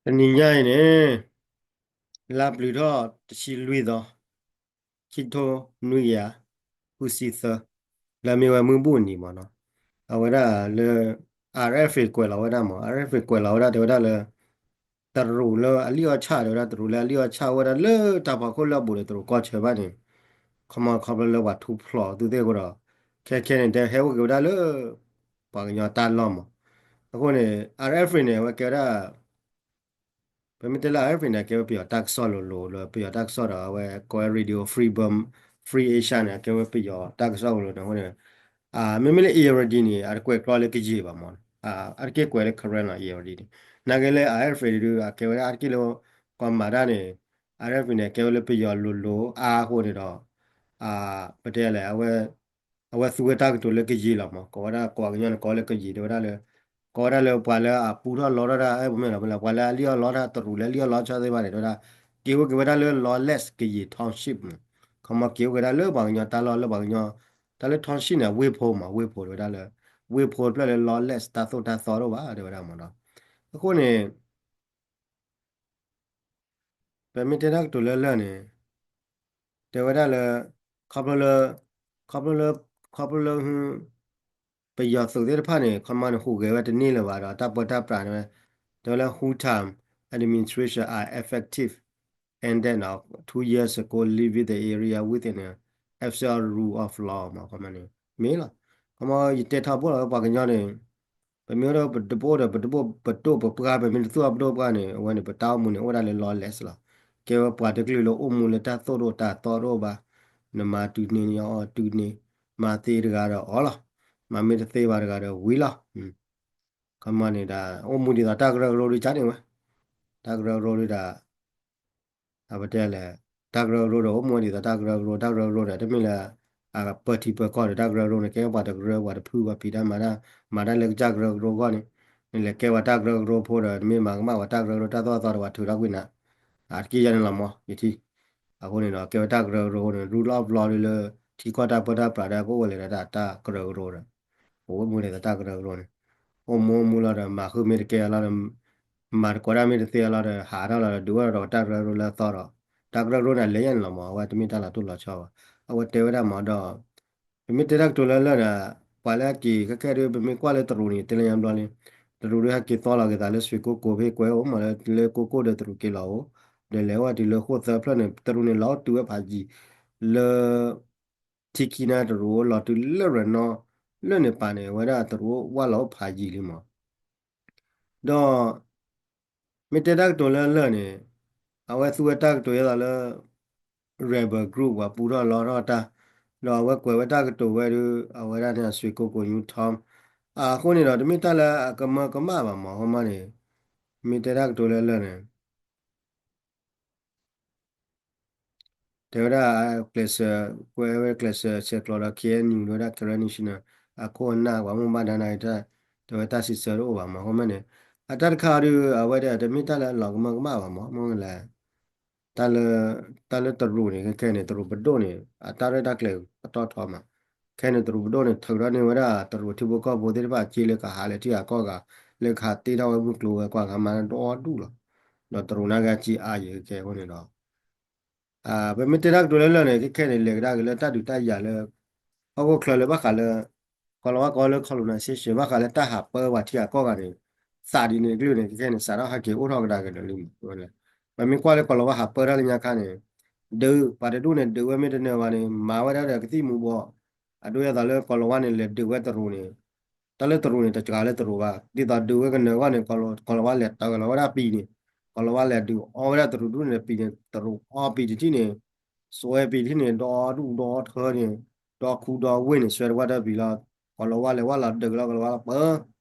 တနံၤညါအံၤန့ၣ် လါပျုၤထီၣ်တဆံလွံၢ်သီ, ခံထိနွံကယၤဃုဆံသၢ, လၢမ့ၢ်ဝဲမုၢ်ဘူၣ်နံၤမ့ၢ်နီၤ, အဝဲဒၣ်လၢ RFA ကွဲးလီၤဝဲဒၣ်မ့ၢ်, RFA ကွဲးလီၤဝဲဒၣ် တဲဝဲဒၣ်လၢ တရူးလၢအလံၣ်အီၣ်ဆၣ် တဲဝဲဒၣ် တရူးလၢအလံၣ်အီၣ်ဆၣ်ဝဲဒၣ်လၢတၢ်ဖီခိၣ်လၢအဘူးဒီး တရူးကီၢ်ဆၢဘၣ်န့ၣ်, ခီမီခီဖျိလၢပှၤထူၣ်ဖျိးသုသ့ၣ်အဃိဒီး ခဲခဲန့ၣ် တဲဟဲအိၣ်က့ၤဝဲဒၣ်လၢ ပှၤကညီတၢ်လီၢ်မ့ၢ်. အဃိန့ၣ် RFA န့ၣ် အဝဲကဲဝဲဒၣ် ပမ့ၢ်တဲလၢ RFA န့ၣ် အကဲဝဲပယီၤတၢ်ကစီၣ်လိၤလိၤလၢ ပယီၤတၢ်ကစီၣ်ဒီး အဝဲကိးဝဲ Radio Free Burma, Free Asia န့ၣ် အကဲဝဲပယီၤတၢ်ကစီၣ်လိၤလိၤန့ၣ်အဃိန့ၣ်, မ့မ့ၢ်လၢ Irrawaddy န့ၣ် အတကွဲးကျီလၢကယံာ်ဘၣ်မ့ၢ်, အတက့ၢ်ကွဲးလၢ Karen လီၤ Irrawaddy န့ၣ်, နာ်က့လၢ RFA ဒုး အကဲဝဲဒၣ်အတက့ၢ်လၢ ကီၢ်မၤတၢ်န့ၣ်, RFA န့ၣ် ကဲဝဲလၢပယီၤလိၤလိၤအါအဃိန့ၣ်ဒီး ပတဲလဲၣ် အဝဲသူဝဲတၢ်ကတိၤလၢကယံာ်လီၤမ့ၢ်, ကိးဝဲဒၣ် ကိးပှၤကညီန့ၣ် ကိးလၢကယံာ် တဲဝဲဒၣ်လၢ, ကိးဝဲဒၣ်လၢပှၤလၢအပူထီၣ်လီထီၣ်တၢ် အဲၣ်ပမ့ၢ်လီၤ ပှၤလၢအလံၣ်အီၣ်လီတၢ် တရူးလၢအလံၣ်အီၣ်လီဆၢသ့ၣ်တဖၣ်န့ၣ် တဲဝဲဒၣ် က့ၤအိၣ်က့ၤဝဲဒၣ်လၢ Lawless ကယံာ် Township န့ၣ်, ခီမီက့ၤအိၣ်က့ၤဝဲဒၣ်လၢပှၤကညီတၢ်လီၢ်လၢပှၤကညီ, တၢ်လၢ Township န့ၣ် ဝ့ၢ်ဖိမ့ၢ် ဝ့ၢ်ဖိ တဲဝဲဒၣ်လၢ ဝ့ၢ်ဖိတဖျၢၣ်လၢ Lawless တၢ်သိၣ်တၢ်သီတအိၣ်ဘၣ် တဲဝဲဒၣ်မ့ၢ်နီၤ, အဃိန့ၣ် ပမ့ၢ်တဲတၢ်ကတိၤလၢလၢာ်န့ၣ်, တဲဝဲဒၣ်လၢ ခီဖျိလၢ, ခီဖျိလၢ, ခီဖျိလၢ ပယီၤသုးသ့ၣ်တဖၣ်န့ၣ် ခီမီန့ၣ် ဟူးဂဲၤဝဲတန့ၢ်လၢၤဘၣ်ဒီး တၢ်ပၢတၢ်ပြးန့ၣ်ဝဲ, တဲဝဲလၢ Hu Thant administration are effective ended two years ago, leaving the area within the absolute rule of law မ့ၢ် ခီမီန့ၣ် မ့ၢ်လီၤ. ခီမီယတဲထီဘိလီၤဝဲပှၤကညီန့ၣ် ပမ့ၢ်အိၣ်ဒီးပတဘိၣ်ဒီး ပတဘိၣ်ပဒိၣ်ပပှၢ် ပမ့ၢ်တသူၣ်အပဒိၣ်ပှၢ်န့ၣ် အဝဲန့ၣ် ပတၢ်အိၣ်မူန့ၣ် အိၣ်ဒၣ်လၢ lawless လီၤ. ကဲဝဲပှၤတကလုာ်လၢအိၣ်မူလၢတၢ်သိၣ်တအိၣ်တၢ်သီတအိၣ်ဘၣ်, နမၤတုၤန့ၢ်န့ၣ်အီၤတုၤန့ၢ်, မၤသ့တဂၤဒီးအီၤလီၤ, မၤမ့ၢ်တသ့ဘၣ်တဂၤဒီးဝံၤလီၤ. ခီမီန့ၣ်ဒီး အိၣ်မူဒ်သိးတၢ်ကရၢကရိဒုးကန့ၣ်ဝဲ, တၢ်ကရၢကရိဒုးဒီး အပတဲလဲၣ်, တၢ်ကရၢကရိဒီး အိၣ်မူဒ်သိးတၢ်ကရၢကရိ, တၢ်ကရၢကရိဒီး တမ့ၢ်လၢ အပၢထံပၢကီၢ်ဒီး တၢ်ကရၢကရိန့ၣ် ကဲပှၤတကရၢ ပှၤတဖုပှၤဖံးတၢ်မၤတၢ်, မၤတၢ်လၢကစၢ်ကရၢကရိအဂီၢ်န့ၣ်, နလဲၤကဲပှၤတၢ်ကရၢကရိဖိဒီး နမ့ၢ်မၤကမၣ်ပှၤတၢ်ကရၢကရိတၢ်သိၣ်တၢ်သီဒီး ပှၤထုးထီၣ်ကွံာ်နၤ, အတက့ၢ်ယၤန့ၣ်လီၤမ့ၢ် ယထံၣ်. အဃိန့ၣ်ဒီး ကဲဝဲတၢ်ကရၢကရိန့ၣ် rule of law လၢ ထံကီၢ်တၢ်ပၢတၢ်ပြးဒီး ကအိၣ်ဝဲလဲၤဒီးတၢ်ကရၢကရိဒီး အိၣ်မူဒ်သိးတၢ်ကရၢကရိန့ၣ်, အိၣ်မူအိၣ်မူလီၤဒီး မၤဃုာ်မ့ၢ်တကဲလီၤဒီး မၤတကိးတၢ်မ့ၢ်တသ့လီၤဒီး ဟးထီၣ်လီၤဒီး ဒုးအိၣ်ထီၣ်ဒီးတၢ်ကရၢကရိလၢအသီဒီး တၢ်ကရၢကရိန့ၣ် အလဲၤယဲၢ်န့ၣ်လီၤမ့ၢ်, အဝဲတမ့ၢ်တၢ်လီၤတိၢ်လီၤဆီဘၣ်. အဝဲတဲဝဲဒၣ်မ့ၢ်ဒီး ပမ့ၢ်တဲတၢ်ကတိၤလၢလၢာ်ဒီး ပှၤလၢအက့ၤခဲခဲဒုး ပမ့ၢ်ကွၢ်လၢတရူးန့ၣ် တဲလၢညါဘျီလံ, တရူးဒုးဟဲက့ၤသီလီၤက့ၤသးလၢ ဆွ့ကိကိၣ် ဖဲကွဲးအိၣ်မးလၢ လၢကိကိၣ်ဒီးတရူးက့ၤလီၤအိၣ်, ဒီးလဲၤအိၣ်တုၤလၢဃိၣ်သၢဖျၢၣ်န့ၣ် တရူးန့ၣ်လီၤအိၣ်တုၤဝဲဖးယံၤ လၢ ထံခံန့ၣ် တရူးအိၣ်လီၤတုၤလၢရနီ လၢန့ၣ်ပာ်န့ၣ် အဝဲဒၣ်တရူးအိၣ်ဝဲလီၤအိၣ်ဖးယံၤလံမး. ဒီး မ့ၢ်တဲတၢ်ကတိၤလၢလၢာ်န့ၣ် အဝဲသူဝဲတၢ်ကတိၤယဲသိးလၢ rebel group ပှၤပူထီၣ်လီထီၣ်တၢ်, ဒီးအဝဲကွဲးဝဲတၢ်ကတိၤဝဲဒုး အဝဲဒၣ်န့ၣ် ဆွ့ကိကိၣ် ညူထီ, အဃိန့ၣ်ဒီး တမ့ၢ်တၢ်လၢအကမၢကမၣ်ဘၣ်မး ခီမီန့ၣ် မ့ၢ်တဲတၢ်ကတိၤလၢလၢာ်န့ၣ် တဲဝဲဒၣ် ကျဲးစၢး ကွဲးဝဲကျဲးစၢးဆဲးကျိးဒီး KNU တဲဝဲဒၣ် Karen National အခိၣ်အနၢ် ပှၤမိၢ်ဘၣ်ဒါနၤ တဲဝဲတၢ်စံးဆၢတအိၣ်ဘၣ်မး ခီမီန့ၣ် အတၢ်တခါဒုး အဝဲဒၣ်တမ့ၢ်တၢ်လၢအလီၤကမၢကမၣ်ဘၣ်မး မ့ၢ်လဲၣ် တၢ်လၢ တၢ်လၢတရူးန့ၣ် ခဲခဲန့ၣ် တရူးပဒိၣ်န့ၣ် အတၢ်ရဲၣ်တၢ်ကျဲၤအတီၢ်ထီမး, ခဲန့ၣ် တရူးပဒိၣ်န့ၣ် ထုးထီၣ်န့ၢ်ဝဲဒၣ်တရူးထံဖိကီၢ်ဖိသ့ၣ်တဖၣ် စ့လၢကဟးလဲၤထံဂၤကီၢ်ဂၤ လၢကဟးတ့ထီၣ်ဝဲမုၢ်ကျိၤဝဲၤကွာ် ကမၤဒီဒူၣ်လီၤ. ဒီးတရူးနာ်က့အစ့အါယံၤခဲအဃိန့ၣ်ဒီး ပမ့ၢ်တဲတၢ်ကတိၤလၢလၢာ်န့ၣ် ခဲခဲန့ၣ် လဲၤကဒါက့ၤလၢတၢ်ဒုးတၢ်ယၤလၢ ဟီၣ်ခိၣ်ချၢလၢဘၣ်ဃးလၢ ကီၤလၤဝါကိးလၢ colonization ဘၣ်ဃးလၢတၢ်ဟးပၢပှၤထံဂၤကီၢ်ဂၤန့ၣ် သးဒ်န့ၣ်တကလုာ်န့ၣ် ခဲခဲန့ၣ် စးထီၣ်ဟဲက့ၤအိၣ်ထီၣ်ကဒါက့ၤဒီးလံမး. ပမ့ၢ်ကွၢ်လၢကီၤလၤဝါဟးပၢတၢ်လၢညါခါန့ၣ် ဒုး ပှၤတဒူၣ်န့ၣ် ဒုးဝဲမ့ၢ်တနၢၤဘၣ်န့ၣ် မၤဝဲဒၣ်ဒီးကသံၣ်မူၤဘှီး, အဒိဒ်သိးလၢကီၤလၤဝါန့ၣ် လဲၤဒုးဝဲတရူးန့ၣ် တၢ်လၢတရူးန့ၣ် တစှၤလၢတရူးဘၣ်. ဒ်သိးဒုးဝဲကနၢၤအဂီၢ်န့ၣ် ကီၤလၤဝါလဲၤတၢၤလီၤဝဲဒၣ်ပံၤန့ၣ်, ကီၤလၤဝါလဲၤဒုးအီဝဲဒၣ်တရူးဒူၣ်န့ၣ်ပံၤန့ၣ် တရူးအီပံၤတထံၣ်န့ၣ်, စွဲပံၤတထံၣ်န့ၣ် ဒီဒူၣ်ဒီထၢန့ၣ်, ဒီခူဒီဝ့ၢ်န့ၣ် စွဲတဝၢ်တၢ်ပံၤလီၤ. ကီၤလၤဝါလဲၤဝဲလီၤဒုးလီၤ ကီၤလၤဝါလီၤပၢ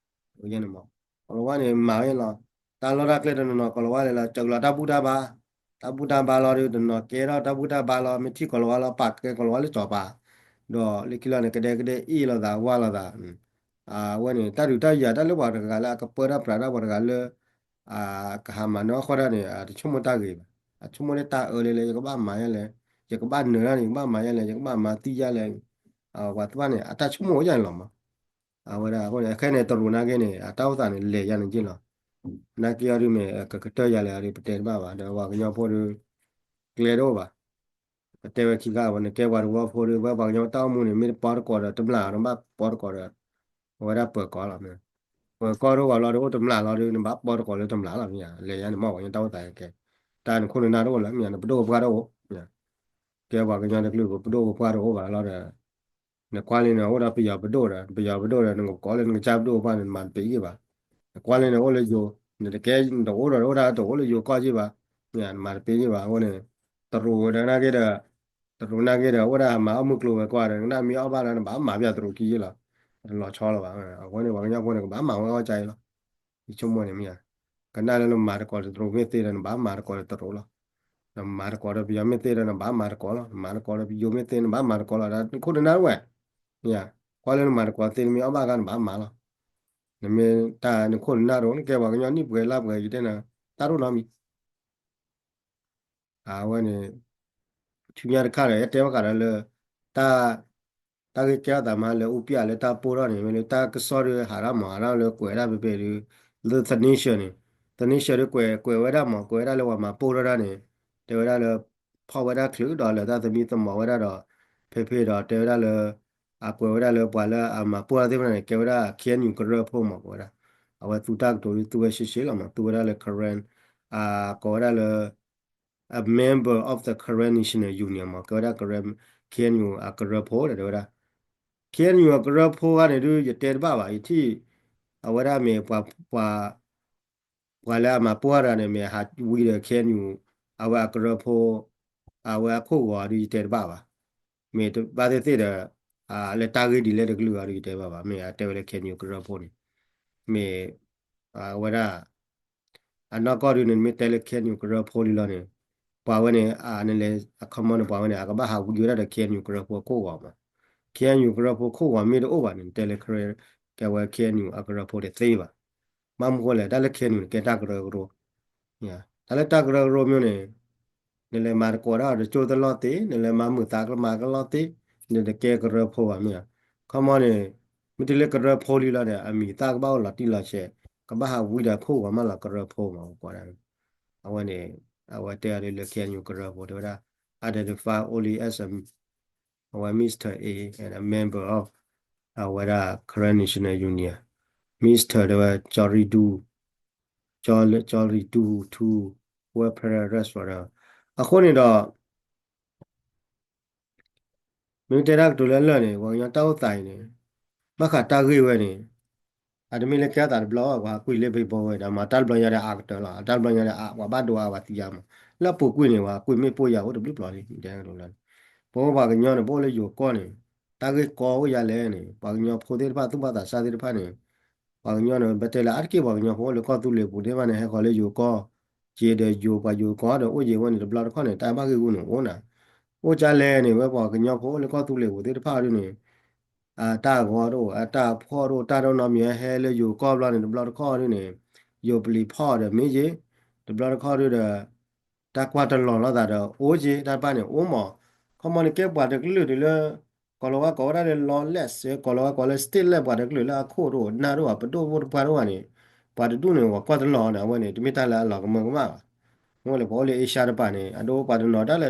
န့ၣ်မး. ကီၤလၤဝါန့ၣ် မၤဝဲလီၤ. တၢ်လီၢ်တၢ်ကျဲတနီၤနီၤ ကီၤလၤဝါလဲၤလီၤ စၢၤလီၤတၢ်ဘူၣ်တၢ်ဘါ, တၢ်ဘူၣ်တၢ်ဘါလီၤဒီး တနီၤကဲထီၣ်တၢ်ဘူၣ်တၢ်ဘါလီၤ မ့ၢ်ထံၣ်ကီၤလၤဝါလီၤ ပာ်ကဲကီၤလၤဝါလၢစီၤပၤ, ဒီးလၢခံလီၤန့ၣ် ကဒဲကဒဲအ့ၣ်လိာ်သးဝါလိာ်သး, အဝဲန့ၣ် တၢ်ဒုးတၢ်ယၤတၢ်လၢပှၤတဂၤလၢအကပၢတၢ်ပြးတၢ်ပှၤတဂၤလၢ ကဟးမၤနၢၤအီၣ်ဃီတၢ်န့ၣ် တဆိကမိၣ်တၢ်ဂ့ၤဘၣ်. အဆိကမိၣ်လၢတၢ်အၢလၢလၢ ယကဘၣ်မၤယဲလဲၣ်, ယကဘၣ်နၢၤတၢ်န့ၣ် ယကဘၣ်မၤယဲလဲၣ်, ယကဘၣ်မၤသံယဲလဲၣ်, ပှၤတဖၣ်န့ၣ် အတၢ်ဆိကမိၣ်အိၣ်ယဲန့ၣ်လီၤမး. အဝဲဒၣ်အဃိန့ၣ် အခဲန့ၣ် တရူးနာ်က့န့ၣ် အတၢ်အိၣ်သးန့ၣ် လဲၤယဲန့ၣ်က့လီၤ. နာ်က့အီၤဒုးမ့ၢ် ကကတၢၢ်ယၤလဲၣ်အီၤဒုး ပတဲတဘၣ်ဘၣ် ဒီးပှၤကညီဖိဒုး ကျဲတအိၣ်ဘၣ်. ပတဲဝဲခံခါ နကဲပှၤတဝီဖိဒုး ဝဲပှၤကညီတၢ်အိၣ်မူန့ၣ် မ့ၢ်တပီတကိးဒီးတမျာ် နဘၣ်ပီတကိးဒီး အဝဲဒၣ်ပၢၤကီၢ်လီၤ. ပၢၤကီၢ်တအိၣ်ဘၣ်လီၤ တအိၣ်တမျာ်လီၤဒုး နဘၣ်ပီတကိးလၢတမျာ်လီၤ မ့ၢ်ဧါ. လဲၤယါန့ၣ် မ့ၢ်ပှၤကညီတၢ်အိၣ်သးကဲ တၢ်နခိၣ်နနၢ်တအိၣ်လၢ မ့ၢ်ဧါ နပဒိၣ်ပပှၢ်တအိၣ် မ့ၢ်ဧါ. ကဲပှၤကညီတကလုာ် ပဒိၣ်ပပှၢ်တအိၣ်ဘၣ်လီၤဒီး နကွၢ်လံန့ၣ် အိၣ်ဒီးပယီၤပဒိၣ်ဒီး ပယီၤပဒိၣ်ဒီး နကကိးလၢနကစၢ်ပဒိၣ်ပပှၢ်န့ၣ် နမၤတပ့ၤယ့ၢ်ဘၣ်. နကွၢ်လံန့ၣ်အိၣ်လၢယိၤ နတကဲ နတအိၣ်ဒီး အိၣ်ဒၣ်တအိၣ်လၢယိၤကီၢ်ယ့ၢ်ဘၣ်. မ့ၢ်ဧါ နမၤတပ့ၤယ့ၢ်ဘၣ်. အဃိန့ၣ် တရူးဒီးနာ်က့ဒီး တရူးနာ်က့ဒီး အိၣ်ဒၣ်မၤအီၣ်မုၢ်ကျိၤဝဲၤကွာ်ဒီး နကနၣ်မ့ၢ်အီၣ်ဘၣ်လၢ နဘၣ်မၤပယီၤတရူးခံယ့ၢ်လီၤ. တလီၤဆီလီၤဘၣ်. အဃိန့ၣ် ပှၤကညီဖိန့ၣ် ကဘၣ်မၤဝဲအီၣ်ကါအံၤလီၤ. ယဆိကမိၣ်န့ၣ်မ့ၢ်ဧါ. ကနၣ်လၢနမၤတကိးဒီးတရူးမ့ၢ်သ့ဒီး နဘၣ်မၤတကိးဒီးတရူးလီၤ. နမၤတကိးဒီးပယီၤမ့ၢ်သ့ဒီး နဘၣ်မၤတကိးလီၤ. နမၤတကိးဒီးပယိၤမ့ၢ်သ့ နဘၣ်မၤတကိးလီၤ. တၢ်နခိၣ်နနၢ်တဝဲ မ့ၢ်ဧါ. ကွၢ်လၢနမၤတကိးသ့ နမ့ၢ်အီၣ်ဘၣ်အခါ နဘၣ်မၤလီၤ. နမ့ၢ်တၢ်နခိၣ်နနၢ်တအိၣ် နကဲပှၤကညီနံၣ်ပှဲၤလါပှဲၤ ယတဲနၤ တၢ်တအိၣ်နီတမံၤ အဝဲန့ၣ် ဆူညါတခါဒီး ယတဲဘၣ်ဃးဒီးလၢ တၢ် တၢ်ဂ့ၢ်ကဲထီၣ်သးမးလၢအူပျၢ်လၢတၢ်ပိၢ်ထီၣ်န့ၣ် မ့ၢ်လၢတၢ်ကစီၣ်ဒုးဟးထီၣ်မး ဟးထီၣ်လၢကွဲးဒၣ်ဖဲဖဲဒုး လၢ The Nation န့ၣ် The Nation ဒုးကွဲး ကွဲးဝဲဒၣ်မး ကွဲးဝဲဒၣ်လၢပှၤမၤပိၢ်ထီၣ်တၢ်န့ၣ် တဲဝဲဒၣ်လၢ ဖီၣ်ဝဲဒၣ်ချုးဒီးလၢတၢ်သမံသမိးဝဲဒၣ်ဒီး ဖဲဖဲဒီးတဲဝဲဒၣ်လၢ အကွဲးဝဲဒၣ်လၢပှၤလၢအမၤပိၢ်ထီၣ်သ့ၣ်တဖၣ်န့ၣ် ကဲဝဲဒၣ် K N U ကရၢဖိမး ကွဲးဝဲဒၣ် အဝဲသူတၢ်ကတိၤဒုးသူဝဲရှဲရှဲလီၤမး သူဝဲဒၣ်လၢ Karen ကိးဝဲဒၣ်လၢ a member of the Karen National Union မး ကဲဝဲဒၣ် Karen K N U အကရၢဖိဒီး တဲဝဲဒၣ် K N U အကရၢဖိဂၤန့ၣ်ဒုး ယတဲတဘၣ်ဘၣ် ယထံၣ် အဝဲဒၣ်မ့ၢ်ပှၤ ပှၤလၢအမၤပိၢ်တၢ်န့ၣ် မ့ၢ်ဟးဝံဒီး K N U အဝဲအကရၢဖိ အဝဲအခိၣ်ဂီၤဒုး ယတဲတဘၣ်ဘၣ်. မ့ၢ်ဘၣ်သ့ၣ်သ့ၣ်ဒီး လၢတၢ်ဂ့ၢ်ဒ်လဲၣ်တကလုာ်အီၤဒုး ယတဲဘၣ်ဘၣ်. မ့ၢ်အတဲဝဲလၢ K N U ကရၢဖိန့ၣ် မ့ၢ် အဝဲဒၣ် အနီၢ်ကီၢ်ဒုးန့ၣ် မ့ၢ်တဲလၢ K N U ကရၢဖိလံလီၤန့ၣ် ပှၤဝဲန့ၣ် နလဲၤအခီမီန့ၣ် ပှၤဝဲန့ၣ် အကဘၣ်ဟးဝံဝဲဒၣ်ဒီး K N U ကရၢဖိအခိၣ်ဂီၤမး. K N U ကရၢဖိခိၣ်ဂီၤမ့ၢ်တအိၣ်ဘၣ်န့ၣ် နတဲလၢ ကဲဝဲ K N U အကရၢဖိတသ့ဘၣ်. ဘၣ်မနုၤဃိလဲၣ် တၢ်လၢ K N U န့ၣ် ကဲတၢ်ကရၢကရိ တၢ်လၢတၢ်ကရၢကရိမ့ၢ်န့ၣ် နလဲၤမၤတကိးတၢ်တကၠိတလီၢ်သ့, နလဲၤမၤမုာ်သးကမၤကလီၢ်သ့, နတကဲကရၢဖိဘၣ်မ့ၢ်ဧါ. ခီမီန့ၣ် မ့ၢ်တုၤလၢကရၢဖိလံလီၤဒီး အမံၤသၣ်ကဘၣ်အိၣ်လီၤတံၢ်လီၤဆဲး, ကဘၣ်ဟးဝံဒီးခိၣ်ဂီၤမးလီၤ ကရၢဖိမး ပကိးဒၣ်. အဝဲန့ၣ် အဝဲတဲအီၤဒ်လၢ K N U ကရၢဖိ တဲဝဲဒၣ် identify only as a အဝဲ Mister A and a member of အဝဲဒၣ် Karen National Union, Mister တဲဝဲ ကၠီရံဒူ ကၠီရံဒူ ထူ ဝဲ Paradise အဃိန့ၣ်ဒီး မ့ၢ်တဲတၢ်ကတိၤလၢလၢာ်န့ၣ် ပှၤကညီတၢ်အိၣ်သးအံၤန့ၣ် ဘၣ်ဃးတၢ်ဂ့ၢ်ဝဲန့ၣ် အတမ့ၢ်လၢကဲအသးတဘျီ ပှၤကွံာ်လၢ Facebook ဝဲဒီး မ့ၢ်တၢ်တဘျီညါဒီးအါကတၢၢ်လီၤ, တၢ်တဘျီညါဒီး ပှၤဘၣ်ဒိအါပှၤသံယါမး, လၢအပူၤကွံာ်န့ၣ် ပှၤကွံာ်မ့ၣ်ပိၢ်ယၤအိၣ်တဘျုးပျီလံ, တဲကတိၤလၢ ပဝဲပှၤကညီန့ၣ် ပအိၣ်လၢယိၤကီၢ်န့ၣ် တၢ်ဂ့ၢ်ကီအိၣ်ယါလဲၣ်န့ၣ် ပှၤကညီဖိသ့ၣ်တဖၣ်သူၣ်ဘၣ်သးစၢ်သ့ၣ်တဖၣ်န့ၣ် ပှၤကညီန့ၣ် ပတဲလၢအါတက့ၢ်ပှၤကညီဖိအိၣ်လၢကီၢ်သူလ့ၤပူၤသ့ၣ်တဖၣ်န့ၣ် ဟဲဃီၤလၢယိၤကီၢ် က့ၤဒီးယိၤပှၤယိၤကီၢ်ဒီးအိၣ်ယံၤဝဲန့ၣ် တဘျီတခီၣ်န့ၣ် တၢ်ဘၣ်ဂ့ၢ်ဂူၢ်န့ၣ်အိၣ်နၤ, အိၣ်ကၢလဲၣ်န့ၣ် ဝဲပှၤကညီဖိအိၣ်လၢကီၢ်သူလ့ၤပူၤသ့ၣ်တဖၣ်ဒ်န့ၣ် အတၢ်အဂီၢ်တအိၣ် အတၢ်အဖှီၣ်တအိၣ် တၢ်တအိၣ်နီတမံၤ ဟဲလၢယိၤကီၢ်ဘျီန့ၣ် တဘျီတခီၣ်ဒ်န့ၣ် ယိၤပျံၤဖီၣ်ဒီးမ့ၢ်ယ့ၢ် တဘျီတခီၣ်ဒ်ဒီး တၢ်ကွၢ်တလီၤလိာ်သးဒီးအိၣ်က့ တၢ်တဖၣ်န့ၣ်အိၣ်မး, ခီမီန့ၣ်ကဲပှၤတကလုာ်တုၤလၢ ကိးလီၤဝဲကိးဝဲဒၣ်လၢလီၤလဲၣ်စ့ ကိးလီၤဝဲကိးလၢ state လဲၣ် ပှၤတကလုာ်လၢအခိၣ်တအိၣ် နၢ်တအိၣ် ပဒိၣ်ဖိတပှၢ်တအိၣ်ဘၣ်န့ၣ် ပှၤတဒူၣ်န့ၣ် ပှၤကွၢ်တလီၤန့ၣ် အဝဲန့ၣ် တမ့ၢ်တၢ်လၢအလီၤကမၢကမၣ်ဘၣ်. မ့ၢ်လၢပှၤအိၣ်လၢ Asia တပၤန့ၣ် အဒိပှၤတနီၤတၢ်လၢ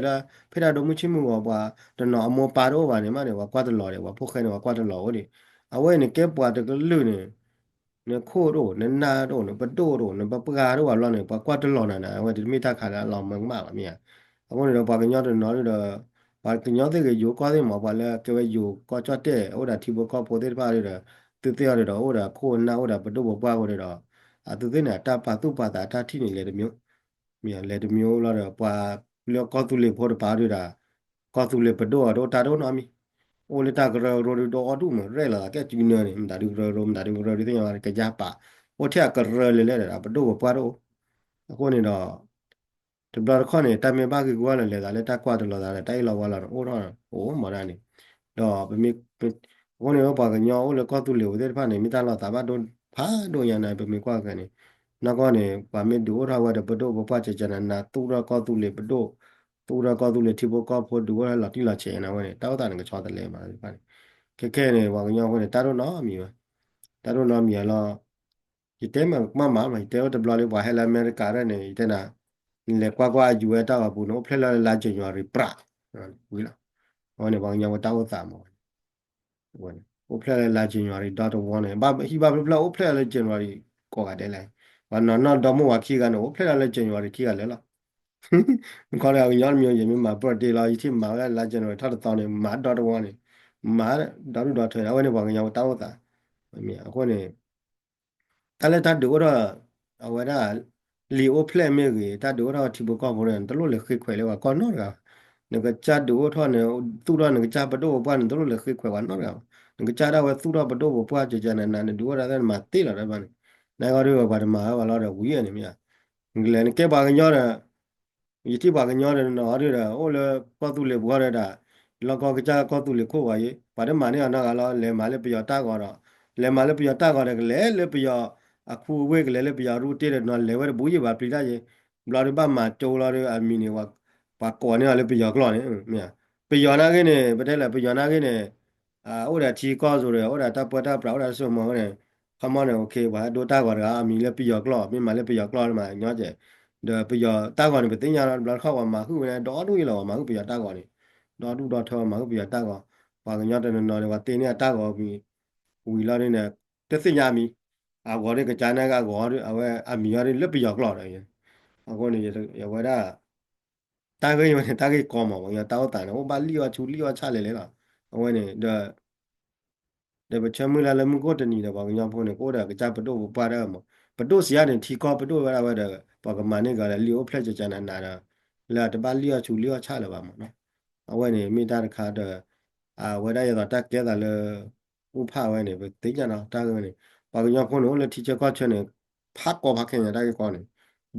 ဖဲဒၣ်ဒိမုၢ်ဆ့ၣ်မုၢ်ဂီၤ ပှၤတနီၤအမိၢ်ပၢ်တအိၣ်ဘၣ်န့ၣ်မးန့ၣ် ပှၤကွၢ်တလီၤဒီး ပှၤဖိၣ်ဃဲန့ၣ် ပှၤကွၢ်တလီၤအိၣ်ဒံး, အဝဲန့ၣ်ကဲပှၤတကလုာ်န့ၣ် နခိၣ်တအိၣ် နနၢ်တအိၣ် နပဒိၣ်တအိၣ် နပပှၢ်တအိၣ်ဘၣ်ဘျီန့ၣ် ပှၤကွၢ်တလီၤနၤန့ၣ် အဝဲတမ့ၢ်တၢ်ခါလၢအလီၤမၢကမၣ်ဘၣ်မ့ၢ်ဧါ. အဃိန့ၣ်ဒီးပှၤကညီတနီၤဒီး ပှၤကညီသ့ၣ်ဂ့ၤယိၤကီၢ်သ့ၣ်မး ပှၤလၢကဲဝဲယိၤကီၢ်ကၠီၣ်တဲၣ် အိၣ်ဒၣ်ထံဖိကီၢ်ဖိသ့ၣ်တဖၣ်ဒီး သုသ့ၣ်အီၤဒီး အိၣ်ဒီးခိၣ်နၢ်အိၣ်ဒီးပဒိၣ်ပပှၢ်ဃိဒီး အသုသ့ၣ်န့ၣ် အတၢ်ပာ်သူၣ်ပာ်သးအတၢ်ထံၣ်န့ၣ် လဲၤတမံၤ မ့ၢ်လဲၤတမံၤလီၤဒီး ပှၤလၢကီၢ်သူလ့ၤဖိတပၤဒုးဒီး ကီၢ်သူလ့ၤပဒိၣ်အီၤဒိၣ်တၢ်ဒိၣ်နီတမံၤ, အိၣ်လၢတၢ်ကရၢကရိဒုးဒီအီၣ်ဒူၣ်မး ရဲၣ်လီၤသးကဲစုနၢန့ၣ် မတၤဒုးကရၢကရိ မတၤဒုးကရၢဒုးသ့ၣ်ညါကယါပာ်, အိၣ်ထဲအကရၢလဲၤလဲၣ်ဒီး ပဒိၣ်ပပှၢ်တအိၣ်, အဃိန့ၣ်ဒီး တဘျီတခီၣ်န့ၣ် တၢ်မ့ၢ်ဘၣ်ဂ့ၢ်ဂူၢ်လၢလဲၤသးလၢတၢ်ကွၢ်တလီၤသးဒီး တၢ်အ့ၣ်လီၤဝါလီၤန့ၣ် အိၣ်ထီၣ်အိၣ်မးဒၣ်န့ၣ်, ဒီးပမ့ၢ် အဃိန့ၣ် ပှၤကညီအိၣ်လၢကီၢ်သူလ့ၤပူၤသ့ၣ်တဖၣ်န့ၣ် မ့ၢ်တၢ်လီၤသးဘၣ်ဒိဖးဒိၣ်ညါန့ၣ် ပမ့ၢ်ကွၢ်က့ၤန့ၣ်, နီၢ်ကီၢ်န့ၣ် ပှၤမ့ၢ်ဒုးအိၣ်ထီၣ်ဝဲဒီးပဒိၣ်ပပှၢ်ကကနၤနၤ သူၣ်ထီၣ်ကီၢ်သူလ့ၤပဒိၣ်, သူၣ်ထီၣ်ကီၢ်သူလ့ၤထံဖိကီၢ်ဖိဒုးအိၣ်ထီၣ်လီၤတံၢ်လီၤဆဲးန့ၣ်ဝဲန့ၣ် တၢ်အိၣ်သးန့ၣ်ကဆီတလဲမးသ့ၣ်တဖၣ်န့ၣ်, ခဲခဲန့ၣ် ပှၤကညီအဃိန့ၣ် တၢ်ဒိၣ်နီတမံၤဘၣ်, တၢ်ဒိၣ်နီတမံၤအလီၤ ယတဲမးကမၣ်မး ယတဲအိၣ်တဘျီလၢပှၤဟဲလၢအမဲရကၤဒၣ်န့ၣ် ယတဲနၤ, နလဲၤကွၢ်ကွၢ်အယူၤဝဲတၢ်ဂီၤပူၤန့ၣ် အိၣ်ဖျဲၣ်လၢလါ January ပြး ဝံၤလီၤ. အဝဲန့ၣ်ပှၤကညီဖိတၢ်အိၣ်သးမး အိၣ်ဖျဲၣ်လၢလါ January ဒီတဝီန့ၣ် ဘၣ်ဟံၣ်ဘၣ်ဖျၢၣ်ဖျၢၣ်အိၣ်ဖျဲၣ်လၢ January ကိးဂၤဒဲးလဲၣ်. ပှၤနီၢ်နီၢ်ဒီမါဝၤခံဂၤန့ၣ် အိၣ်ဖျဲၣ်လၢ January ခံဂၤလဲၣ်လီၤ. နခီဒီးအကညီတမံၤ ယမ့ၢ်မၤ birthday လီၤ ယထံၣ်မၤဝဲလါ January ထီၣ်တသီန့ၣ် မၤဒီတဝီန့ၣ် မၤဒီဒူၣ်ဒီထၢ အဝဲန့ၣ်ပှၤကညီဖိတၢ်အိၣ်သး. အဃိန့ၣ် တၢ်လၢတၢ်ဒုးအိၣ်ထီၣ် အဝဲဒၣ် လံာ်အိၣ်ဖျဲၣ်မ့ၢ်ဂ့ၤ တၢ်ဒုးအိၣ်ထီၣ်ထံဖိကီၢ်ဖိန့ၣ် နတလိၣ်လဲၤဃ့ခွဲးလၢပှၤကီၢ်နီတဂၤဘၣ်. နကစၢ်ဒုးအိၣ်ထီၣ်န့ၣ် သူၣ်ထီၣ်နကစၢ်ပဒိၣ်ပပှၢ်န့ၣ် နတလိၣ်လဲၤဃ့ခွဲးပှၤနီတဂၤဘၣ်. နကစၢ်ဒၣ်ဝဲသူၣ်ထီၣ်ပဒိၣ်ပပှၢ် ကကနန နဒုးအိၣ်ဒၣ်သ့ၣ် နမၤသ့လီၤတဘၣ်န့ၣ် နဂီၢ်ဒုးပှၤတမၤဝဲဘၣ်လီၤဒီးဝံၤန့ၣ်မ့ၢ်ဧါ. နကလဲၤနကဲပှၤကညီဒီး ယထံၣ်ပှၤကညီဒီးနီၤဒုးဒီး အိၣ်လၢကီၢ်သူလ့ၤပူၤဒီး လီၢ်ကီၢ်ကစၢ်ကီၢ်သူလ့ၤခိၣ်ဝဲယံၤ ပှၤတမၤန့ၢ်အီၤနီတဂၤလီၤ. လဲၤမၤလၢပယီၤတၢ်ဂီၤဒီး လဲၤမၤလၢပယီၤတၢ်ဂီၤဒီး ကလဲၤလၢပယီၤအခူအဝ့ၢ် ကလဲၤလၢပယီၤရူတ့ဒီး နီၤလဲၤဝဲတဘူးယံၤဘၣ်ပျံၤတၢ်ယံၤ ဘျီဒီးဘၣ်မၤကၠိလီၤဒီး အမံၤန့ၣ် ပှၤကိးန့ၢ်အီၤလၢပယီၤကျိာ်န့ၣ် မ့ၢ်ဧါ. ပယီၤနာ်ဂ့ၤန့ၣ် ပတဲလဲၣ် ပယီၤနာ်ဂ့ၤန့ၣ် အိၣ်ဒီးထံကီၢ်စိၤဒီး အိၣ်ဒီးတၢ်ပၢတၢ်ပြး အိၣ်ဒီးတၢ်စိမိၤန့ၣ် ခီမီန့ၣ် okay ပှၤဟဲဒိတၢ်ဂီၤတဂၤ အမံၤလၢပယီၤကျိာ် မ့ၢ်မၤလၢပယီၤကျိာ်မး ညီကဲး ဒီးပယီၤတၢ်ဂီၤန့ၣ် ပသ့ၣ်ညါလီၤ တဘျီတခီၣ်ပှၤမၤဟုၣ်ဝဲန့ၣ် ဒီဒူၣ်အံၤလီၤ ပှၤမၤဟုၣ်ပယီၤတၢ်ဂီၤန့ၣ် ဒီဒူၣ်ဒီထၢ ပှၤမၤဟုၣ်ပယီၤတၢ်ဂီၤ ပှၤကညီတနီၤနီၤန့ၣ် ပှၤတ့န့ၢ်အတၢ်ဂီၤဝံၤလီၤဒ်န့ၣ် တသ့ၣ်ညါအမံၤ အဂီၤဒ်ကစၢ်န့ၣ်အဂီၤဒ် အဝဲအမံၤအီၤဒ်လၢပယီၤကျိာ်ဒီး အဃိန့ၣ် ယဝဲဒၣ် တၢ်ဂ့ၢ်ဝဲန့ၣ် တၢ်ဂ့ၢ်ကီမး ပှၤကညီတၢ်အိၣ်သးန့ၣ် အိၣ်ဘၣ်လံၣ်အီၣ်ဆူလံၣ်အီၣ်ဆၣ်လဲၣ်လဲၣ်လီၤ. အဝဲန့ၣ်ဒီး ဒီးပဆၢမုၢ်လၢ်လၢမုၢ်ကအိၣ်တနံၤဒီး ပှၤကညီဖိန့ၣ် ကအိၣ်ဒီးကစၢ်ပဒိၣ်ပပှၢ်ဒၣ်မး ပဒိၣ်စံးယါန့ၣ် ထံကီၢ်ပဒိၣ်ဝဲဒၣ်ဝဲဒီး ပှၤကမၤန့ၢ်ကဒီးလံာ်အိၣ်ဖျဲၣ်ကကနနၤဒီး လၢအတဘၣ်လံၣ်အီၣ်ဆူလံၣ်အီၣ်ဆၣ်လၢၤဘၣ်မးနီၤ. အဝဲန့ၣ်မ့ၢ်တၢ်တခါဒီး အဝဲဒၣ်ယသိးတၢ်ကဲသးလၢ အိၣ်ဖးဝဲန့ၣ် ပသ့ၣ်ညါနီၤ တၢ်ဂ့ၢ်ဝဲန့ၣ် ပှၤကညီဖိန့ၣ်အိၣ်လၢထံဆၢကီၢ်ဆၢန့ၣ် ဖးကီဖးခဲညါတၢ်ဂ့ၢ်ကီန့ၣ်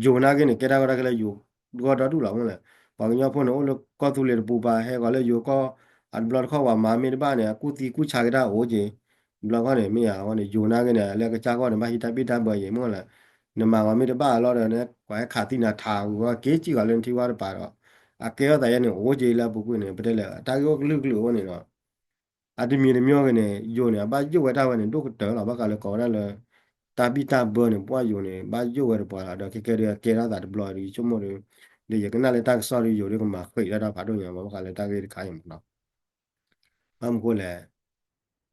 ယိၤနာ်ဂ့ၤန့ၣ် ကဲတၢ်ကီတၢ်ခဲလၢယိၤဂီၢ်ဒီဒူၣ်လီၤမးလဲၣ်. ပှၤကညီဖိန့ၣ်အိၣ်လၢကီၢ်သူလ့ၤတပူၤပၤ ဟဲဂီၤလၢယိၤကီၢ် အတဘျီတခီၣ်ပှၤမၤမ့ၢ်တဘၣ်န့ၣ် အကူၣ်သံကူၣ်ဆါက့ၤတၢ်အိၣ်က့ၤ တဘျီတခီၣ်န့ၣ် မ့ၢ်ဧါ အဝဲန့ၣ် ယိၤနာ်ဂ့ၤန့ၣ် လၢကစၢ်ဂီၢ်န့ၣ် ဘၣ်ဟံးတၢ်ဘံၣ်တၢ်ဘၢယံၤမးလဲၣ်. နမၤဝဲမ့ၢ်တဘၣ်အလီၢ်ဒီး ပှၤဟဲခးသံနၤထးဝံၤဝဲက့ၤစံၣ်ဂီၤလၢနထံ ဝါတပၤဒီး အကဲထီၣ်သးယဲန့ၣ် အိၣ်က့ၤလၢအပူၤကွံာ်န့ၣ် ပတဲလဲၣ် တၢ်ဂ့ၢ်အိၣ်ကလုာ်ကလုာ်အဃိန့ၣ်ဒီး အတမံၤတမံၤဂ့ၤန့ၣ် ယိၤန့ၣ် အဘၣ်ယိၣ်ဝဲတၢ်ဝဲန့ၣ် ဒိၣ်ကတၢၢ်လီၤ. ဘၣ်ဃးလၢကိးဝဲဒၣ်လၢ တၢ်ဘံၣ်တၢ်ဘၢန့ၣ် ပှၢ်ယိၤန့ၣ် ဘၣ်ယိၣ်ဝဲတပှၤလီၤ. ဒီးခဲကဲဒုး အကဲထီၣ်သးတဘျီဒီး ယဆိကမိၣ်ဒီး ဒီးယကနၣ်လၢတၢ်ကစီၣ်ဒီး ယိၤဒုးကမၤဃံးဒၣ်တၢ်ဖးဒိၣ်ညါ ဘၣ်ဃးလၢတၢ်ဂ့ၢ်တခါအံၤမးနီၤ. ဘၣ်မနုၤဃိလဲၣ်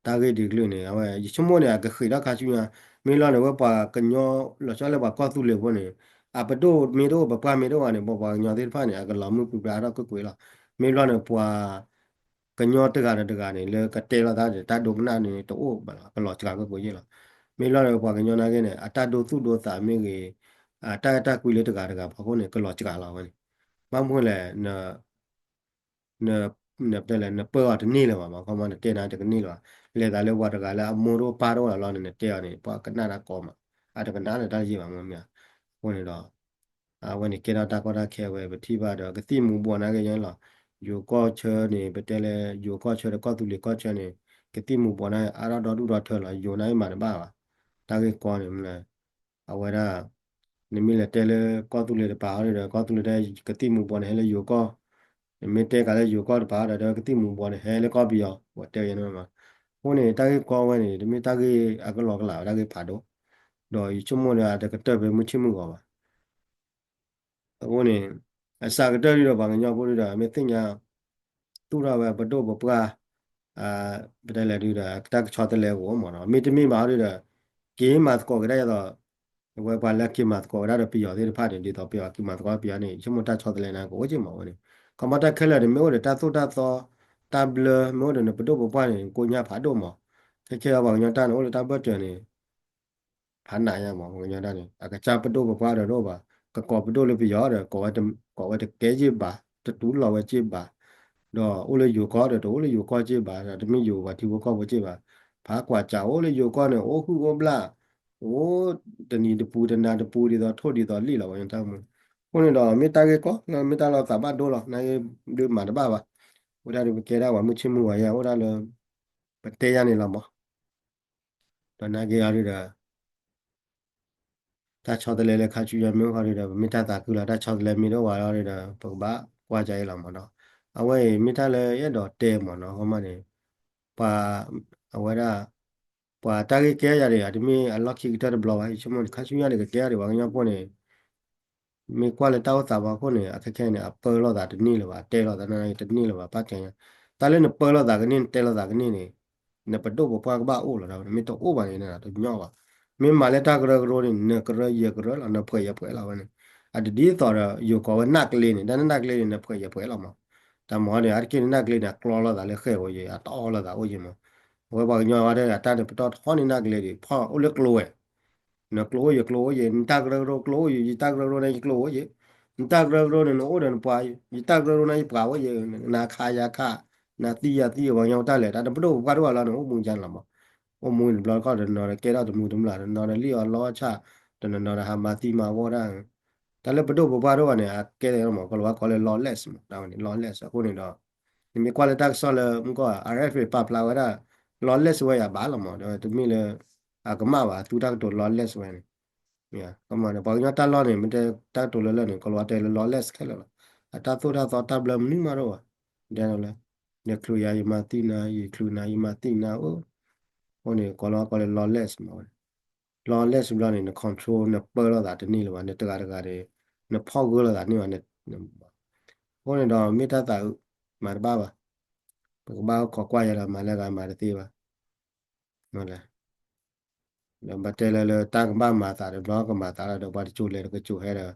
တၢ်ဂ့ၢ်ဒ်ကလုာ်န့ၣ် အဝဲ ယဆိကမိၣ်န့ၣ် အကဃံးထီၣ်ခါဆူညါ မ့ၢ်လီၤန့ၣ် ဝဲပှၤကညီ လီၤဆီလၢပှၤကီၢ်သူလ့ၤဖိန့ၣ် အပဒိၣ်မ့ၢ်တအိၣ် ပပှၢ်မ့ၢ်တအိၣ်ဘၣ်န့ၣ် ပပှၤကညီသ့ၣ်တဖၣ်န့ၣ် အကလီၤမုၢ်ပြံပြါထီၣ်ကွ့ၢ်ကွ့ၢ်လီၤ. မ့ၢ်လီၤန့ၣ် ပှၤကညီတဂၤဒီးတဂၤန့ၣ် လၢကတဲလိာ်သးန့ၣ် တၢ်ဒိကနၣ်န့ၣ် တအိၣ်ဘၣ်လီၤ ကလီၤစှၤကွ့ၢ်ကွ့ၢ်ယ့ၢ်လီၤ. မ့ၢ်လီၤန့ၣ် ပှၤကညီနာ်က့န့ၣ် အတၢ်ဒိသူၣ်ဒိသးမ့ၢ်ဂ့ၤ အတၢ်အဲၣ်တၢ်ကွံလၢတဂၤတဂၤဖီခိၣ်န့ၣ် ကလီၤစှၤလီၤဝဲန့ၣ် ဘၣ်မနုၤလဲၣ် န နတဲလဲၣ် နပၢအီၤတန့ၢ်လၢၤဘၣ်မး ခီမီနတဲနၤတကန့ၢ်လၢၤဘၣ်. လဲၤသးလၢပှၤတဂၤလၢအမိၢ်တအိၣ်ပၢ်တအိၣ်လီၤန့ၣ် နတဲအီၤန့ၣ် ပှၤကနၣ်တၢ်ကီမး အတကနၣ်လၢတၢ်ယ့ၢ်ဘၣ်မ့ၢ်မ့ၢ်. အဃိန့ၣ်ဒီး အဝဲန့ၣ်ကဲထီၣ်တၢ်ကီတၢ်ခဲဝဲ ပထံၣ်ဘၣ်ဒီး ကသံၣ်မူၤဘှီးနာ်က့ယဲလီၤ. ယိၤကီၢ်ဆၢန့ၣ် ပတဲလၢ ယိၤကီၢ်ဆၢဒီးကီၢ်သူလ့ၤကီၢ်ဆၢန့ၣ် ကသံၣ်မူၤဘှီးနာ်က့ အါထီၣ်ဒီဒူၣ်ဒီထၢလီၤ. ယိၤနာ်က့မၤတဘၣ်ဘၣ် တၢ်ဂ့ၢ်ကီန့ၣ်မ့ၢ် အဝဲဒၣ် နမ့ၢ်လဲၤတဲလၢကီၢ်သူလ့ၤတပၤအီၤဒီး ကီၢ်သူလ့ၤတဲကသံၣ်မူၤဘှီးန့ၣ်ဟဲလၢယိၤကီၢ်, နမ့ၢ်တဲကးလၢယိၤကီၢ်တပၤအီၤဒီး ကသံၣ်မူၤဘှီးန့ၣ်ဟဲလၢကီၢ်ပယီၤ ဝဲတဲဝဲန့ၣ်မး. အဃိန့ၣ် တၢ်ဂ့ၢ်ကီဝဲန့ၣ် တမ့ၢ်တၢ်ဂ့ၢ်အကလီကလးဝဲ တၢ်ဂ့ၢ်ဖးဒိၣ်, ဒီးယဆိကမိၣ်ဒီး အတကတၢၢ်ဖဲမုၢ်ဆ့ၣ်မုၢ်ဂီၤဘၣ်. အဃိန့ၣ် အစှၤကတၢၢ်ဒုဒီး ပှၤကညီဖိဒုဒီး မ့ၢ်သ့ၣ်ညါ သူၣ်ထီၣ်ဝဲပဒိၣ်ပပှၢ် ပတဲလဲၣ်ဒုဒီး တၢ်ကဆီတလဲအဂီၢ်မးနီၤ. မ့တမ့ၢ်ဘၣ်ဒုဒီး က့ၤမၤသကိးက့ၤဒၣ်ဒ်သိး အဝဲပှၤလၢက့ၤမၤသကိးဝဲဒၣ်ဒီးပယီၤသ့ၣ်တဖၣ်န့ၣ် ဒ်သိးပယီၤက့ၤမၤသကိးပယီၤန့ၣ် ယဆိကမိၣ်တၢ်ဆီတလဲန့ၣ် ကအိၣ်က့ၤမးဝဲန့ၣ်. ခီမီတၢ်ခဲလၢာ်န့ၣ် မ့ၢ်အိၣ်ဒီးတၢ်သိၣ်တၢ်သီ တၢ်ဘျၢ မ့ၢ်အိၣ်ဒီးနပဒိၣ်ပပှၢ်န့ၣ် ကိညၢ်ဖးဒိၣ်မး. ခဲခဲအံၤပှၤကညီတၢ်န့ၣ် အိၣ်လၢတၢ်ဘၢၣ်စၢၤန့ၣ် ဖးနးညါမး ပှၤကညီတၢ်န့ၣ် အကစၢ်ပဒိၣ်ပပှၢ်ဒီးတအိၣ်ဘၣ်, ကကိးပဒိၣ်လၢပယီၤဒီး ကိးဝဲတကဲက့ၢ်ဘၣ်, တတူၢ်လိာ်ဝဲက့ၢ်ဘၣ်, ဒီးအိၣ်လၢယိၤကီၢ်ဒီး တအိၣ်လၢယိၤကီၢ်က့ၢ်ဘၣ်, ဒီးတမ့ၢ်ယိၤပှၤထံဖိကီၢ်ဖိက့ၢ်ဘၣ်, ဖးကွၢ်စးအိၣ်လၢယိၤကီၢ်န့ၣ် အိၣ်ဟုၣ်အိၣ်ဘျၣ်, အိၣ်တနံၤတပူၤတနၤတပူၤ ဒ်သိးထိၣ်ဒ်သိးလံၣ်လီၤ ပှၤကညီတၢ်မူ. အဃိန့ၣ်ဒီး မ့ၢ်တၢ်ဂ့ၢ်ကီ မ့ၢ်တၢ်လီၤသးဘၣ်ဒိလီၤ နာ်က့ ဒုးမၤတဘၣ်ဘၣ်, အိၣ်ဒၣ်ဒုးပကဲဒၣ်ပှၤမုၢ်ဆ့ၣ်မုၢ်ဂီၤယဲ အိၣ်ဒၣ်လၢ ပတဲယါန့ၣ်လီၤမး. ဒီးနာ်က့အီၤဒုဒီး တၢ်ဆီတလဲလၢခါဆူညါမ့ၢ်အိၣ်ဃီဒုဒီး ပမ့ၢ်တၢ်သးခုလီၤ တၢ်ဆီတလဲမ့ၢ်တအိၣ်ဝဲလီၤဒုဒီး ပကဘၣ်ကွၢ်ကၢအံၤလီၤမးနီၤ. အဝဲအံၤမ့ၢ်တၢ်လၢယအဲၣ်ဒိးတဲမးနီၤ ခီမီန့ၣ် ပှၤ အဝဲဒၣ် ပှၤတၢ်ဂ့ၢ်ကဲယၤန့ၣ် အတမ့ၢ်အလီၢ်ခံကတၢၢ်တဘျီဘၣ်, ယဆိကမိၣ်န့ၣ် ခါဆူညါန့ၣ် ကကဲထီၣ်ဒံးပှၤကညီဖိန့ၣ် မ့ၢ်ကွၢ်လၢတၢ်အိၣ်သးပှၤခိၣ်န့ၣ် အခဲခဲန့ၣ် အပၢလိာ်သးတန့ၢ်လၢၤဘၣ်, တဲလိာ်သးန့ၣ်တန့ၢ်လၢၤဘၣ်, ဘၣ်တဲညါ, တၢ်လၢနပၢလိာ်သးကန့ၢ် နတဲလိာ်သးကန့ၢ်န့ၣ် နပဒိၣ်ပပှၢ်ကဘၣ်အိၣ်လီၤဒီး နမ့ၢ်တအိၣ်ဘၣ်န့ၣ် တညီဘၣ်. မ့ၢ်မၤလၢတၢ်ကရၢကရိန့ၣ် နကရၢယဲကရၢလီၤ, နဖှဲးယဲဖှဲးလီၤဝဲန့ၣ်, အတဒ်သိးဒီး ယိၤကိးဝဲနၢ်ကျ့န့ၣ် တၢ်နၢ်ကျ့န့ၣ် နဖှဲးယဲဖှဲးလီၤမး. တၢ်မၤန့ၣ် အါတက့ၢ်န့ၣ် နၢ်ကျ့န့ၣ် အကျီလိာ်သးလၢဃဲၣ်ဝဲယဲ အတအီလိာ်သးအိၣ်ယဲမး. အဝဲပှၤကညီဝဲဒၣ် အတၢ်န့ၣ်ပတီၢ်ထီန့ၢ်နၢ်ကျ့ဒီး ဖီၣ်အိၣ်လၢကျိဝဲ နကျိအိၣ်ယဲကျိအိၣ်ယဲ, နတၢ်ကရၢကရိကျိအိၣ်ယဲ, ယတၢ်ကရၢကရိန့ၣ် ယကျိအိၣ်ယဲ, နတၢ်ကရၢကရိန့ၣ် နအိၣ်ဒီးနပှၤ, ယတၢ်ကရၢကရိန့ၣ် ယပှၤအိၣ်ယဲ, နၤခးယၤခး, နၤသံယၤသံ ပှၤကညီတၢ်လဲၤတၢ် နပဒိၣ်ပပှၢ်တအိၣ်ဘၣ်လီၤန့ၣ် အိၣ်မူယါန့ၣ်လီၤမး. အိၣ်မူန့ၣ်တဘျီတခီၣ် တနီၤဒီးကဲထီၣ်တမူတမျၢ်, တနီၤဒီးလံၣ်အီၤလီအီၤဆၣ်, တနီၤနီၤဒီးဟးမၤသံမၤဝီတၢ် တၢ်လၢပဒိၣ်ပပှၢ်တအိၣ်ဘၣ်န့ၣ် အကဲထီၣ်မး ကီၤလၤဝါကိးလၢ lawless မး, တၢ်ဝဲန့ၣ် lawless အဃိန့ၣ်ဒီး နမ့ၢ်ကွၢ်လၢတၢ်ကစီၣ်လၢမူကီၢ် RFA ပာ်ဖျါဝဲဒၣ် lawless ဝဲယၤဘၣ်လီၤမး, ဒီးတမ့ၢ်လၢ အကမၣ်ဘၣ် အသူတၢ်ကတိၤ lawless ဝဲန့ၣ်, မ့ၢ် ပှၤကညီတၢ်လီၢ်န့ၣ် မ့ၢ်တဲတၢ်ကတိၤလၢလၢာ်န့ၣ် ကီၤလၤဝါတဲလၢ lawless ခဲလၢာ်လီၤ. အတၢ်သိၣ်တၢ်သီတၢ်ဘျၢမနုၤမးတအိၣ်ဘၣ်, ဒ်လၢ နချုးယၤယမၤသံနၤ, ယချုးနၤယမၤသံနၤ, အဃိန့ၣ် ကီၤလၤဝါကိးလၢ lawless မးဝဲ lawless ဘျီန့ၣ် န control နပၢလိာ်သးတန့ၢ်လၢၤဘၣ်, နတဂၤတဂၤဒီး နဖီၣ်ဂၢၢ်လိာ်သးန့ၢ်ဘၣ်, အဃိန့ၣ်ဒီးမ့ၢ်တၢ်သးအုး မၤတဘၣ်ဘၣ်, ပကဘၣ်ခိးကွၢ်ယၤဒီးမၤလၢဂၤမၤတသ့ဘၣ်, လဲၣ် ဒီးဘၣ်တဲလၢလၢတၢ်ကဘၣ်မၤသးဒီးဘျီကမၤသးလီၤဒီး ပှၤတစိၤလဲၤတကစိၤဟဲဒီး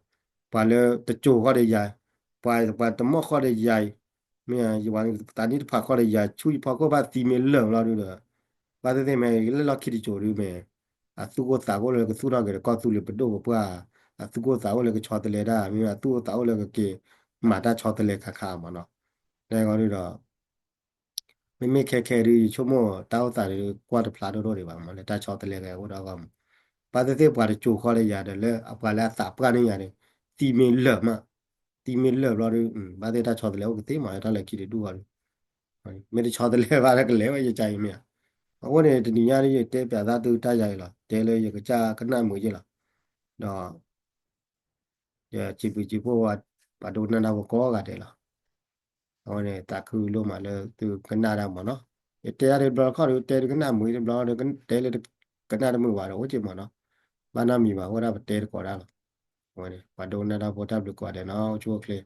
ပှၤလၢတစိၤဃီဒီးယၤ, ပှၤ ပှၤတမီၢ်ဃီဒီးယၤအံၤ, မ့ၢ်ယသးနံၣ်တဖးဃီဒီးယၤ ဆူယဖီခိၣ်ဘၣ်သံမ့ၢ်လၢာ်ဘျီဒုဒီး ဘၣ်သ့ၣ်သ့ၣ်မ့ၢ်လၢလီၢ်ခံတစိၤဒုမ့ၢ် အသူၣ်ကိၢ်သးကိၢ်လၢကသူၣ်ထီၣ်က့ၤဒီးကီၢ်သူလ့ၤပဒိၣ်ပပှၢ်, အသူၣ်ကိၢ်သးအိၣ်လၢကဆီတလဲတၢ် မ့မ့ၢ်အသူၣ်ကိၢ်သးအိၣ်လၢကက့ၤမၤတၢ်ဆီတလဲခါခါမးနီၤ, တဲဃီဒုဒီး မ့မ့ၢ်ခဲခဲဒု ယဆိကမိၣ် တၢ်အိၣ်သးဒီးကွၢ်တဖျါဒိၣ်ဒိၣ်ဒံးဘၣ်မး လၢတၢ်ဆီတလဲကအိၣ်ဒီးအဂီၢ်မး, ဘၣ်သ့ၣ်သ့ၣ်ပှၤတစိၤဃီဒီးယၤဒီးလၢအပှၤလၢအသးပှၢ်န့ၢ်ယၤဒီး သံမ့ၢ်လၢာ်မး, သံမ့ၢ်လၢာ်ဘျီဒု ဘၣ်သ့ၣ်တၢ်ဆီတလဲအိၣ်ကသ့မး တၢ်လၢခံတဒူၣ်ဃီဒု မ့ၢ်တဆီတလဲဘၣ်လၢကလဲၤဝဲယကါအံၤမ့ၢ်ဧါ, အဃိန့ၣ် တနံၤညါဒု ယတဲပျးသးသုတၢ်ယၤအံၤလီၤ တဲလၢယကစၢ်ကနၣ်မုာ်ယ့ၢ်လီၤ, ဒီး ယစံးဘျုးစံးဖှိၣ် ပှၤဒိကနၣ်တၢ်ဖိကိးဂၤဒဲးလီၤ, အဃိန့ၣ် သးခုလိၣ်မးလၢသုကနၣ်တၢ်မးနီၤ, ယတဲအါဒုတဘျီတခီၣ်ဒု တဲတကနၣ်မုာ်တဘျီဒီး တဲလၢတကနၣ်တမုာ်ဘၣ်ဒီး အိၣ်က့ၤမးနီၤ, ဘၣ်နီတမံၤဘၣ် အဃိဒၣ်ပတဲတကိးဒၣ်လီၤ, အဃိန့ၣ် ပှၤဒိကနၣ်တၢ်ဖိတၢ်ဘျုးကိးဂၤဒဲးနီၤ အိၣ်ဆူၣ်အိၣ်ချ့,